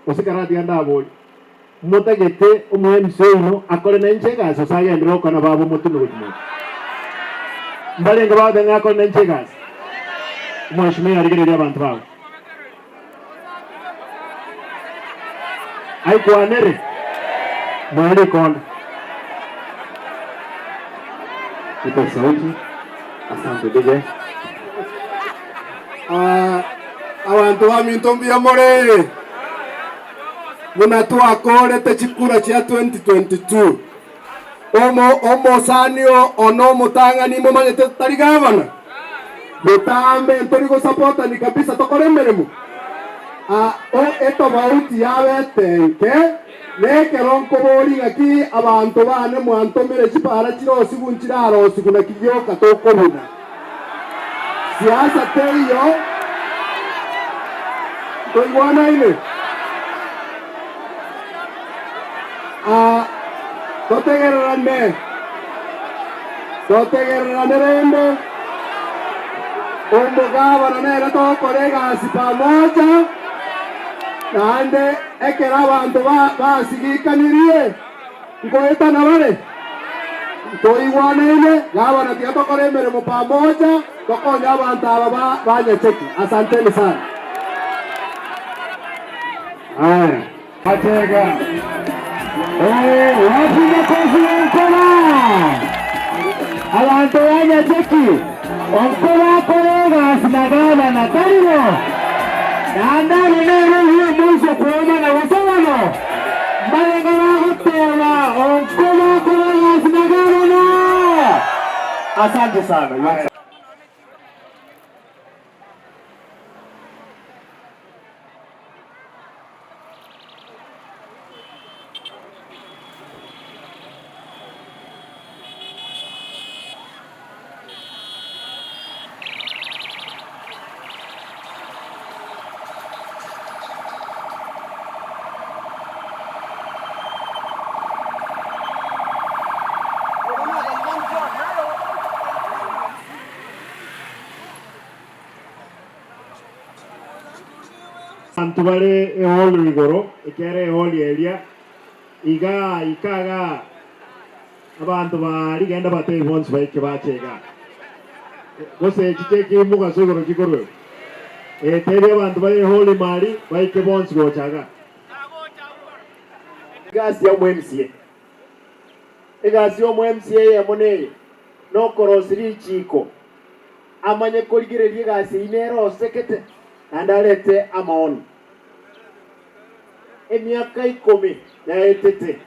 Gose karatiga ndaborie, Motagete omo-MC oino akore nainche egasi gose agenderere gokora na baba omotome gochia mocha? Mbarenge bagoteba ng'a akore nainche egasi? Omweshimiwa arigererie abanto bago. Aikwanere moe rikonda. Nipe sauti. Asante DJ. Ah, abanto baminto mbuya more? Buna twakorete chikura chia 2022, omo omosani one omotang'ani momanyete tari gavana, botambe ntori gosapotani kabisa tokore emeremo. Ah, o etobauti yabete enke, nekero nkobori ng'aki abanto bane mwantomire chipara chirosigu nchirarosigu naki gioka tokobuna. Siasa teiyo, ntoigwanaine? Ah, totegererane, totegererane rende, omogabana nere togokora egasi pamoja, naende ekero abanto ba basigikanirie, Nkoetana bare? Ntoigwanaine gavana tiga tokore emeremo pamoja tokonye abanto aba ba ba Nyacheki. Asanteni sana. Aya. Atega. Oh, wapi makofi ya Nkoba? Abanto ba Nyacheki, Onkoba akore egasi na gavana, tari bo? Naende ere nere oyio omoiso kwomana gose bono? Mbarenge bagoteba, Onkoba akore egasi na gavana. Asante sana. Abanto bare ehall igoro, ekiagera ehall eria igaa ika igaa abanto ba rigenda batebi bonsi baike bache igaa. Gose echi cheki mogaso igoro chikorwegwa. Ee, tebia abanto bare ehall ime aria baike bonsi gocha igaa. Egasi ya omo-MCA. Egasi ya omo-MCA eyemo neye, nokorosia richiiko amanye korigereria egasi eyio nere osekete, naende arete amaono. Emiaka ikomi yaetete,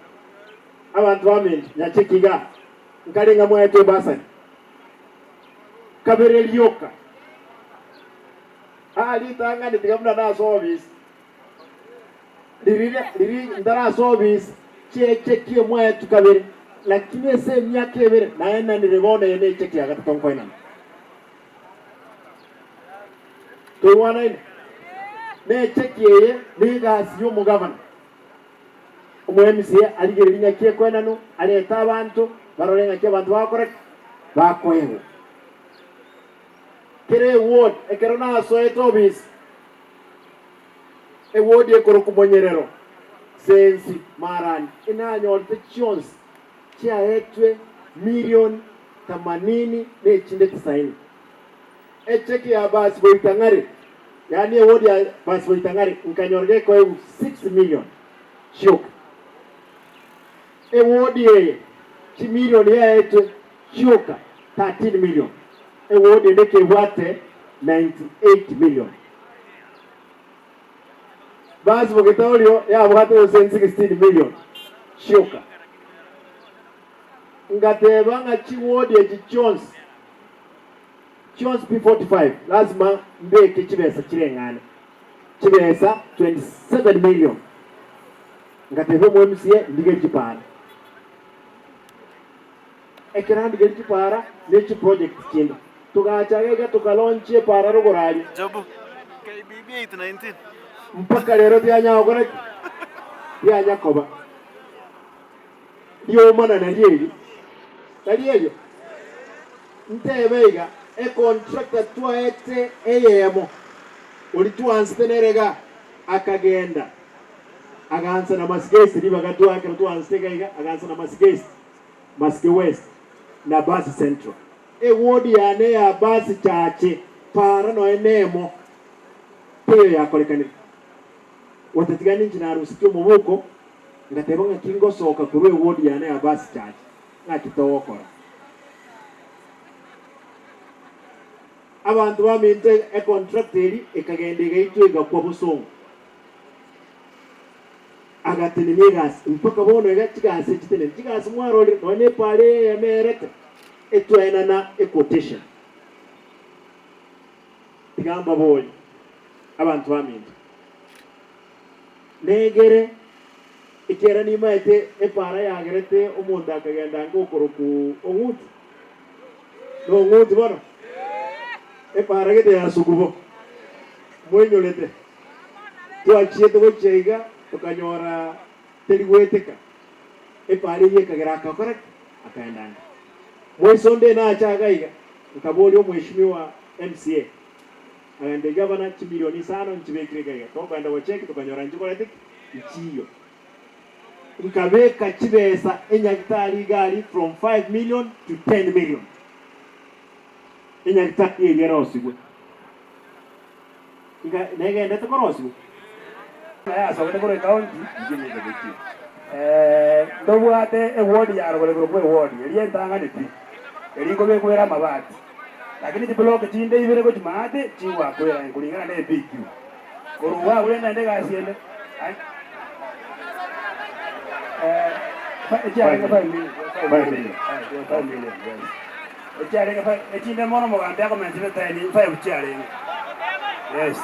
abanto baminto, nyacheki iga, nkare ng'a mwaetwe ebasari kabere rioka. Aa ritang'ani tiga buna nase obisi, Riria riri ntarase obisi, chiecheki omwaetu kabere, lakini ase emiaka ebere naenanire bono eye necheki ya gatato nkoenana. Toigwanaine? Necheki eye negasi y'omogavana. Omo-MCA arigererie ng'aki ekoenanwa, arete abanto, barore ng'aki abanto bagokora ki? Bakoegwa. Kera eward ekero nasoete obisi, Ewodi ekorokwa Monyerero, Sensi, Marani inanyorete chionsi chiaetwe milioni themanini na echinde tisaini. Echeki ya Basi Boitang'are, yaani ewodi ya Basi Boitang'are nkanyora gekoegwa 6 million chioka. Ewodi eye chimilioni yaetwe chioka 13 million, ewodi ende kebwate 98 million. Basi Bogetaorio yabwate gose 16 million chioka. Ngateba ng'a chiwodi echi chionsi chionsi pi 45 lazima mbeke chibesa chireng'ane, chibesa 27 million. Ngatebia omo MCA ndigerie chipara. Ekero andigerie chipara ne chiproject chinde. Togacha iga iga tokalaunchia epara rogoro aria. Jobu, KBB 8:19. Mpaka rero tianya gokora ki? Tianya koba. Riomana nario erio. Tari erio? Ntebe iga, econtractor twaete eyemo, oria twansete nere iga, akagenda. Agansa na Masike East ribaga twa ekero twansete iga iga, agansa na Masike East, Masike West na Basi Central. Eward yane ya Basi Chache para noe nemo teiyo yakorekanire. Gotatiga ninche narusetie omobuko ngateba ng'aki ngosoka korwa eward yane ya Basi Chache ng'aki togokora. Abanto baminto econtract eria ekagenda egaitwa egakwa bosongo. Agatenenia egasi mpaka bono iga chigasi echi chitenene. Chigasi mwarorire nonya nepaara eye eyemo erete etwaenana equotation. Tiga mbaborie abanto baminto, negere ekiagera nimaete epaara yagerete omonto akagenda ange okorokwa Ong'uti? Nong'uti bono? Epaara gete ya Sugubo mwenyorete. Twachiete gochia iga tokanyora teri goeteka, epaara eyio ekagera akakora ki? Akaenda nka. Moiso onde nache iga iga, nkaboria omweshimiwa MCA, agantebia gavana chimilioni isano nchibekire iga iga, tokoenda gocheki tokanyora nchikorete ki? Nchiyo. Nkabeka chibesa enyagitari iga aria from 5 million to 10 million, enyagitari eria erosigwe. Iga negendete korosigwa. Yasogete korwa ecounty ntobwate eward ya rogoro ekorokwa eward eria entang'ani pi eria nkobekwa ere amabati lakini chiblock chinde ibere gochia maate chigwakwera kulingana na eBQ korwa iga abwo rende naende egasi ende echiarenge 5 million, 5 million, 5 million yes. Echiarenge echinde mono omogambi akomentire ten five chiarenge yes.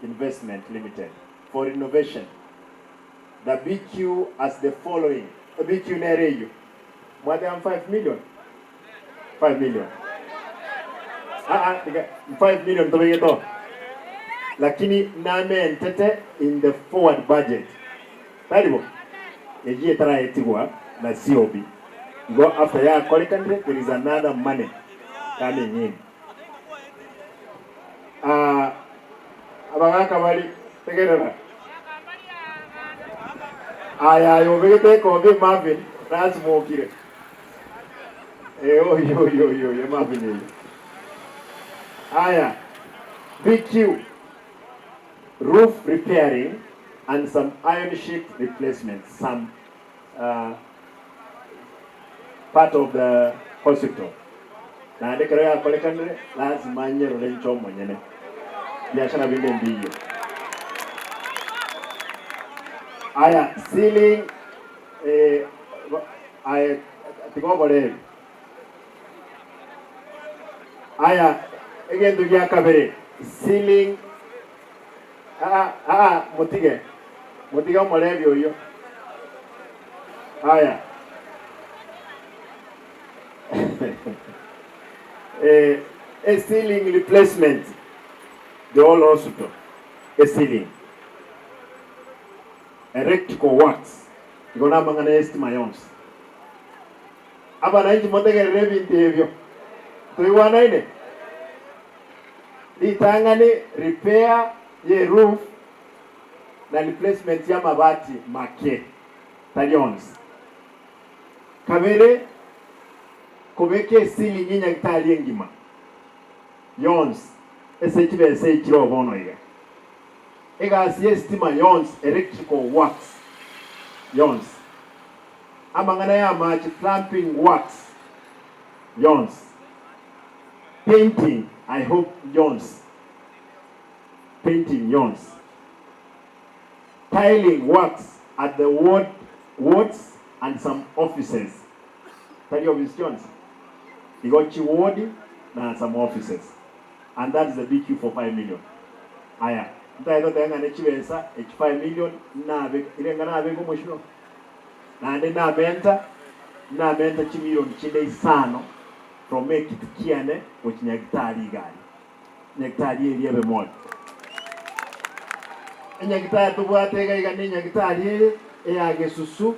Investment Limited for renovation the BQ as the following, BQ nere eyio mwateba 5 million? 5 million aa tiga 5 million tobegete oo lakini namentete in the forward budget Tari bo? Eyio etaraetigwa na COB. Igo after yakorekanire there is another money coming in. Ah, abagaka bari tegerera. Aya aye obegete ekombe Marvin nasimokire. Eh, oyo oyo oyo oyo Marvin oyo. Aya BQ Roof repairing and some iron sheet replacement some part of the hospital naende ekero yakorekanire lazima nyerore inche omonyene biashara binde mbiiyo. Aya ceiling eh, aye tiga oborebi. Aya egento gia kabere ceiling Aa aa motige, motige omorebi oyio. Aya. Eh, a ceiling replacement, the whole hospital, a ceiling. Electrical works, igo namang'ana y'estima yonsi. Abananchi motegerere ebinto ebio. Toigwanaine? Ritang'ani repair ye roof na replacement y'amabati make, tari onsi. Kabere, kobeka eceiling y'enyagitari engima yonsi ase chibesa echi chire bono iga. Egasi y'esitima yonsi, electrical works yonsi. Amang'ana y'amache, plumping works yonsi. Painting I hope yonsi painting yonsi Tiling works at the ward wards and some offices tari office chionsi igo chi ward na some offices and that is the BQ for 5 million aya ntaete goteba ng'a ne chibesa echi 5 million nabe irenga nabeke omweshimiwa naende namenta namenta chimilion chinde isano From ekiti kiane gochia nyagitari iga aria, nyagitari eria ebe moyo. Enyagitari tobwate iga iga nenyagitari eye eya Gesusu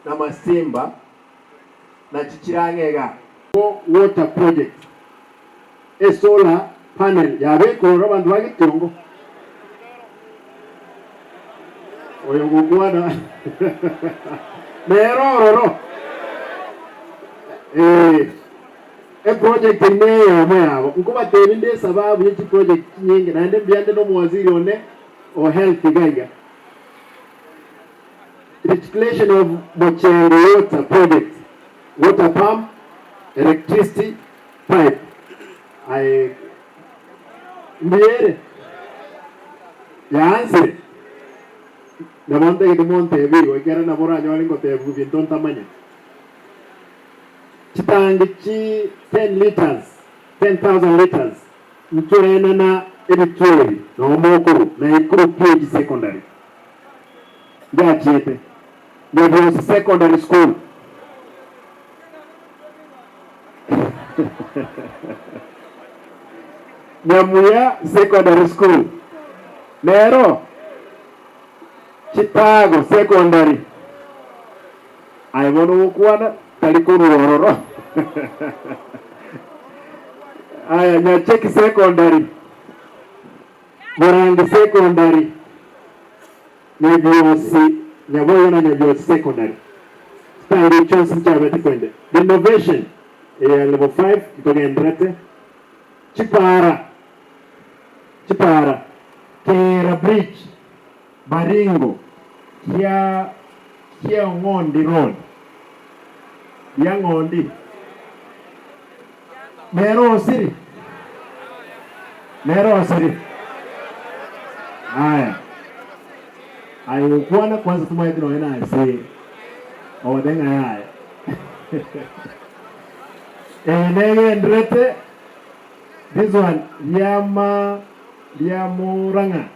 na Masimba nachi chire ang'e igaa. Water project, esolar Panel yabekwa abanto ba Getiongo. Oyo gokwana nere ororo. Ee, eproject eye neyemo yabo. Nkobatebia nde esababu ye chiproject chinyinge naende mbuya nde nomowaziri one o health iga iga. Reticulation of Mochengo water project, water pump, electricity pipe. Aye mbuya ere? Yaansire? Nabo ntagete montebie igo, ekiagera nabo oranyore ngotebigwa ebinto ntamanyeti. Chitangi chi 10 litres, 10,000 litres, ntoenana ebituo ebi noo mokorwa Naikuru PAG Secondary. Ndiachiete Nyabiosi Secondary School. Nyamuya Secondary School, nero Chitago Secondary. Aye bono ogokwana tari korwa ororo. Aya Nyacheki Secondary, Morangi Secondary, Nyabiosi, Nyaboyo na Nyabiosi Secondary. Chitairi chionsi nchabete kwende. Renovation eye ya level 5 ntogenderete. Chipara, chipara, Keera Bridge, Baringo, kia Kiang'ondi Road, Riang'ondi, nere osiri, nere osiri. Aya, aye gokwana kwanza tomaete nonya na ase ogote ng'a yaya. Eye negenderete this one riama riamorang'a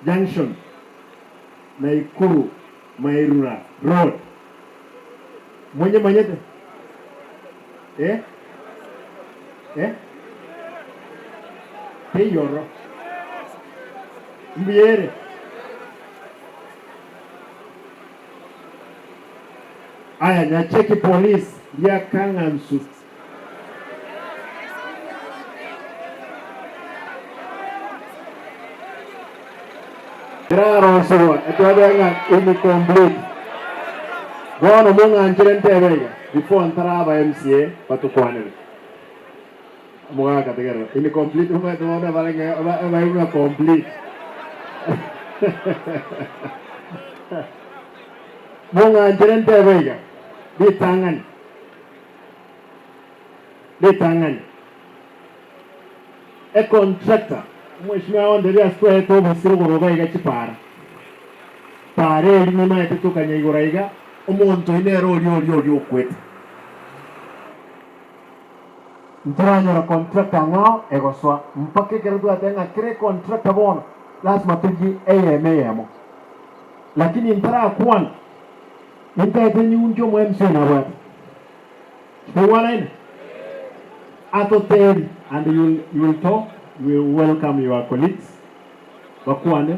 junction Naikuru Mairura road monyemanyete eh eh teiyo ororo mbuya ere. Aya Nyacheki police ria Kang'ansu. Erarosigwa etwabea ng'a incomplete. Bono mong'anchire ntebe iga before ntaraba MCA batokwanere. Omogaka tegerera incomplete omanyete bono ebare ng'a ebaigwe ng'a complete. Mong'anchere ntebe iga, ritang'ani, ritang'ani, econtractor, omweshimiwa onde ase twaete obosiro korwa iga iga chipara, para eria nimaete tokanyaigora iga, omonto oyio nere oria oria oria okwete. Ntoranyora contractor ang'ao egosoa mpaka ekero twateba ng'a kera econtractor bono lasima torigie eyemo eyemo. Lakini ntarakwana, nintaete nyunche omo MC oyo nabwate. Twaigwanaine? Atotebi and you will, you will talk, you will welcome your colleagues bakwane.